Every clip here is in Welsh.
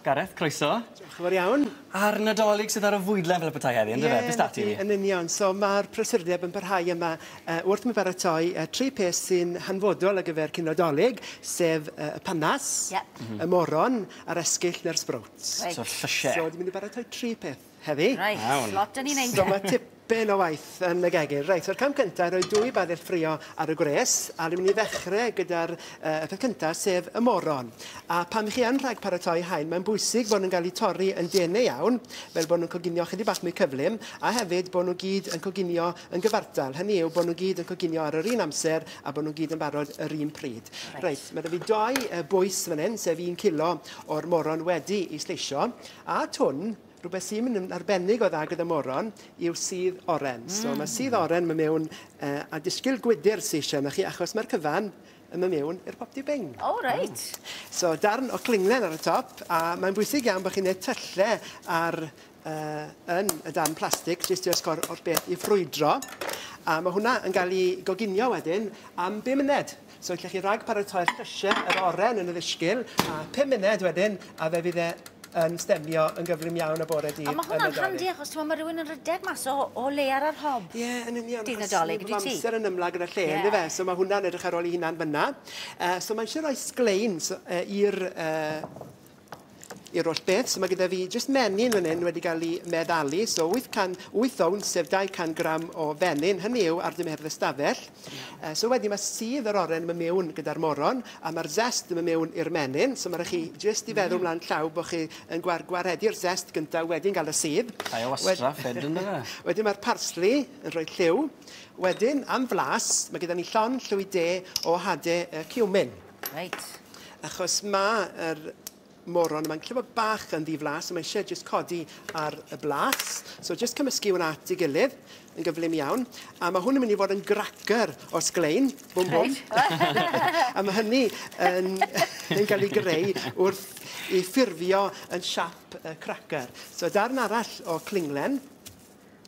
Gareth, croeso. Diolch yn fawr iawn. A'r Nadolig sydd ar y fwydlen fel y petai heddi, yndyfe? Beth 'da ti? Yn union. So mae'r prysurdeb yn parhau yma wrth mi baratoi tri peth sy'n hanfodol ar gyfer cyn Nadolig, sef y panas, y moron a'r esgyll neu'r sbrowts. Right. So llysie. So dwi'n mynd i baratoi tri peth heddi. Reit, lot 'da ni neud. So mae tipyn o waith yn y gegin. Reit, so'r cam cyntaf, rhoi dwy badell ffrio ar y gwres, a ni'n mynd i ddechrau gyda'r peth cyntaf, sef y moron. A pan chi yn rhag paratoi hain, mae'n bwysig bod nhw'n cael eu torri yn denau iawn, fel bod nhw'n coginio chydig bach mwy cyflym, a hefyd bod nhw gyd yn coginio yn gyfartal. Hynny yw bod nhw gyd yn coginio ar yr un amser a bod nhw gyd yn barod yr un pryd. Reit, mae 'da fi dou bwys fan hyn, sef 1 kilo o'r moron wedi i sleisio, a twn, rhywbeth sy'n mynd yn arbennig o dda gyda moron yw sudd oren. So mae sudd oren mynd mewn a disgyl gwydr sydd eisiau yma chi, achos mae'r cyfan yn mynd mewn i'r popty bing. O, reit. So darn o clinglen ar y top, a mae'n bwysig iawn bod chi'n gwneud tyllau ar, yn y darn plastig, jyst i osgoi'r o'r beth i ffrwydro. A mae hwnna yn cael ei goginio wedyn am 5 munud. So allech chi rhag paratoi'r llysiau, yr oren yn y ddisgyl, a 5 munud wedyn, a fe fydd e yn stemio yn gyflym iawn y bore dydd. A mae hwnna'n handi achos ti'n mae rhywun yn rhedeg mas o le ar yr hob. Ie, yn union. Dydd Nadolig, dwi ti? Amser yn ymlaen gyda lle, yndyfe? So mae hwnna'n edrych ar ôl ei hunan fyna. So mae eisiau rhoi sglein i'r holl beth. So mae gyda fi jyst menyn fan hyn wedi cael ei meddalu. So 8 owns, sef 200 gram o fenyn, hynny yw ar dymheredd ystafell. So wedyn mae sudd yr oren yn mynd mewn gyda'r moron, a mae'r zest yn mynd mewn i'r menyn. So mae rhaid chi jyst i feddwl mlaen llaw bod chi yn gwaredu'r zest gyntaf wedyn gael y sudd. Llai o wastraff fed, yndyfe? Wedyn mae'r parsley yn rhoi lliw. Wedyn, am flas, mae gyda ni llond llwy de o hadau cumin. Reit. Achos mae'r moron yma'n gallu bod bach yn ddiflas, so mae eisiau jyst codi ar y blas. So jyst cymysgu hwnna at ei gilydd yn gyflym iawn. A mae hwn yn mynd i fod yn gracker o sglein, bwm bwm. A mae hynny yn cael ei greu wrth i ffurfio yn siap cracker. So darn arall o clinglen.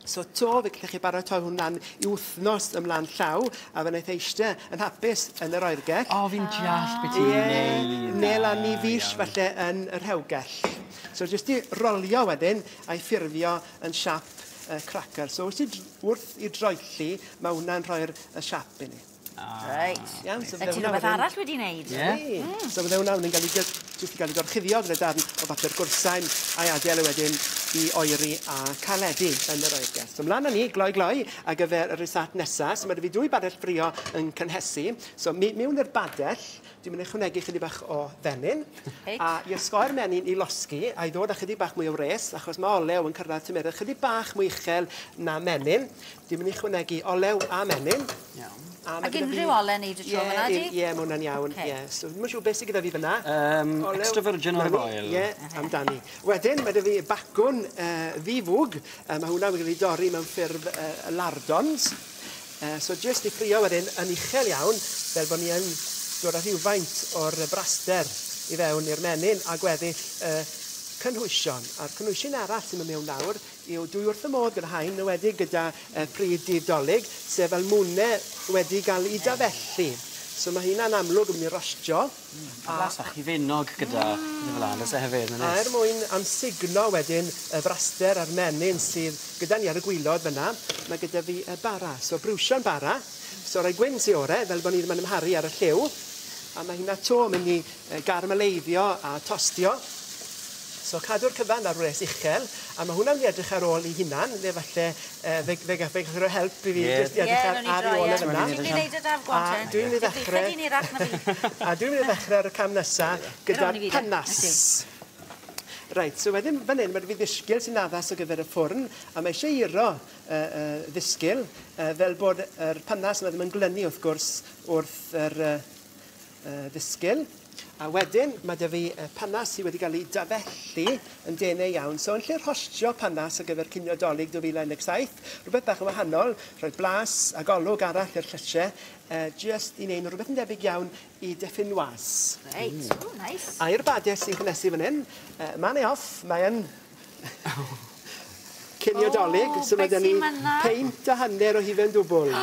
So to, fe gallech chi baratoi hwnna'n i wythnos ymlaen llaw, a fe wnaeth eistedd yn hapus yn yr oergell. O, fi'n deall beth ti'n neud. Neu lan i fish, falle, yn yr rhewgell. So jyst i rolio wedyn, a'i ffurfio yn siap cracker. So wrth i droelli, mae hwnna'n rhoi'r siap i ni. Reit. Iawn, so Y ti rhywbeth arall wedi wneud? Ie. So fydde hwnna yn cael ei jyst i gael ei gorchuddio gyda darn o bapur gwrsain a'i adael wedyn i oeri a caledu yn yr oergell. So mlaen â ni, gloi gloi, ar gyfer y rysat nesaf. So mae 'da fi dwy badell ffrio yn cynhesu. So mewn i'r badell, dwi'n mynd i ychwanegu chydig bach o fenyn. A i osgoi'r menyn i losgi, a i ddod â chydig bach mwy o wres, achos mae olew yn cyrraedd tymheredd chydig bach mwy uchel na menyn. Dwi'n mynd i ychwanegu olew a menyn. Iawn. Ac unrhyw ole wneud y tro fyna, di? Ie, mae hwnna'n iawn. So, ddim yn siŵr beth sydd gyda fi fyna. Extra virgin olive oil. Ie, amdani. Wedyn, mae 'da fi bacwn ddi-fwg. Mae hwnna wedi cael ei dorri mewn ffurf lardons. So, jyst i ffrio wedyn yn uchel iawn, fel bod ni yn dod â rhywfaint o'r braster i fewn i'r menyn a gweddill cynhwysion. A'r cynhwysion arall sy'n mynd mewn nawr yw dwi wrth y modd gyda hain, enwedig gyda pryd dydd Dolig, sef almwne wedi cael ei dafellu. So mae hynna'n amlwg yn mynd i rostio. Blas fach hufennog gyda fel 'na, oes e hefyd, mae'n A neis. er mwyn amsugno wedyn y braster a'r menyn sydd gyda ni ar y gwilod fyna, mae gyda fi y bara. So briwsion bara, so rhai gwyn sy ore, fel bod ni ddim yn amharu ar y lliw. A mae hynna to yn mynd i garameleiddio a tostio. So cadw'r cyfan ar wres uchel, a mae hwnna'n mynd i edrych ar ôl ei hunan, neu falle fe gallwch chi roi help i fi jyst i edrych ar ei ôl e fyna. Ti'n mynd i wneud y daf gwanten? A dwi'n mynd i ddechrau... Ti'n hirach na fi. A dwi'n mynd i ddechrau ar y cam nesaf gyda'r panas. Reit, so wedyn fan hyn, mae 'da fi ddisgyl sy'n addas ar gyfer y ffwrn, a mae eisiau iro ddisgyl, fel bod yr panas yma ddim yn glynu, wrth gwrs, wrth yr ddisgyl. A wedyn, mae 'da fi panas sydd wedi cael ei dafellu yn denau iawn. So, yn lle rhostio panas ar gyfer cinio Dolig 2017, rhywbeth bach yn wahanol, rhoi blas a golwg arall i'r llysiau, jyst i wneud rhywbeth yn debyg iawn i dauphinoise. Reit, o, nice. A i'r badell sy'n cynhesu fan hyn, man ei off, mae yn cinio Dolig, so mae 'da ni peint a hanner o hufen dwbl.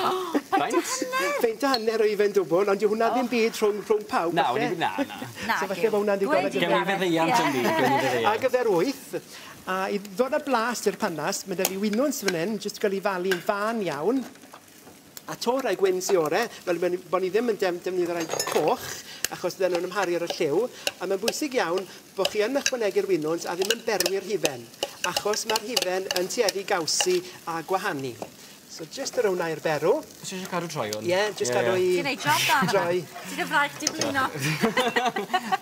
Peint a hanner? Peint a hanner o ufen dwbl, ond dyw hwnna ddim byd rhwng pawb. Na, na, na. So falle bod hwnna'n ddigon. Gewn ni feddiant yn byd, gewn ni feddiant. Ar gyfer 8, a i ddod â blas i'r panas, mae 'da fi winwns fan hyn, jyst gael ei falu'n fân iawn. A to rai gwyn sy ore, fel bod ni ddim yn defnyddio rai coch, achos bydden nhw'n amharu ar y lliw. A mae'n bwysig iawn bod chi yn ychwanegu'r winwns a ddim yn berwi'r hufen, achos mae'r hufen yn tueddu gawsi a gwahanu. So jyst yr hwnna i'r berw. Ti eisiau cadw troi hwn? Ie, jyst cadw i... Ti'n neud job da droi. Ti'n dy fraich di blino.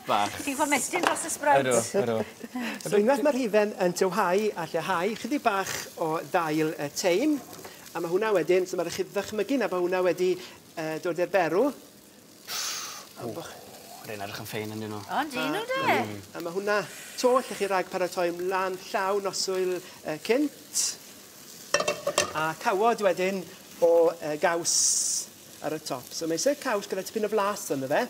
Bach. Ti'n gwybod mestyn dros y sprout. Ydw, ydw. So unwaith mae'r hufen yn tywhau a lleihau, chydig bach o ddail y teim. A mae hwnna wedyn, so mae'n rhaid ddychmygu na bod hwnna wedi dod i'r berw. Rhaid edrych yn ffein yn dyn nhw. Ond dyn nhw de. A mae hwnna to lle chi rhag paratoi ymlaen llaw noswyl cynt. A cawod wedyn o gaws ar y top. So mae eisiau caws gyda tipyn o flas ynddo fe.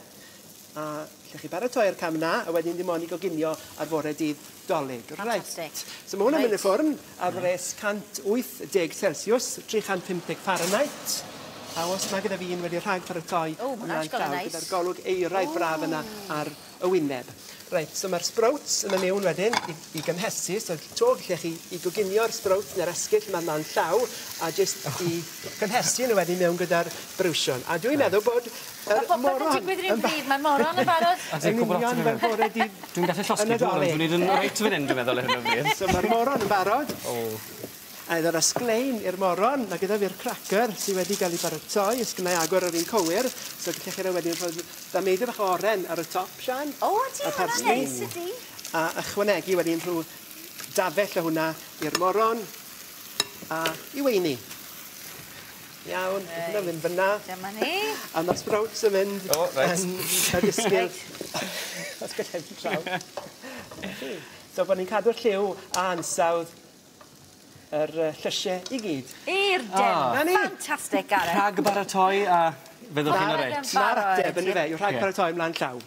A lle chi baratoi'r cam na, a wedyn dim ond i goginio ar fore dydd Dolig. Fantastic. So mae hwnna'n mynd i'r ffwrn ar wres 180 Celsius, 350 Fahrenheit. A os mae gyda fi un wedi rhag paratoi ymlaen llaw gyda'r golwg eiraidd braf yna ar y wyneb. Reit, so mae'r sprouts yn mynd mewn wedyn i gynhesu, so to lle chi i goginio'r sprouts neu'r esgyll yma ymlaen llaw, a jyst i gynhesu nhw wedyn mewn gyda'r briwsion. A dwi'n meddwl bod yr moron... Mae popeth yn digwydd yr un pryd, mae'r moron yn barod. Yn union fel bore dydd Dwi'n gallu llosgi dŵr, ond dwi'n neud yn reit fan hyn, dwi'n meddwl, ar hyn o bryd. So mae'r moron yn barod. A i ddod â sglein i'r moron, mae gyda fi'r cracker sydd wedi cael ei baratoi, os gynna i agor yr un cywir, so gallech chi wedyn rhoi dameidiau bach o oren ar y top, Sian. O, ydy, hwnna'n neis, ydy. A ychwanegu wedyn rhyw dafell o hwnna i'r moron a i weini. Iawn, hwnna'n mynd fyna. Dyma ni. A mae'r sprouts yn mynd yn y disgyl. Os gallai fi draw. So bod ni'n cadw'r lliw a ansawdd yr llysiau i gyd. I'r dim. Ffantastig, Gareth. Rhag baratoi a fyddwch chi'n oreit. Na'r ateb, yn y fe, yw rhag paratoi ymlaen llaw.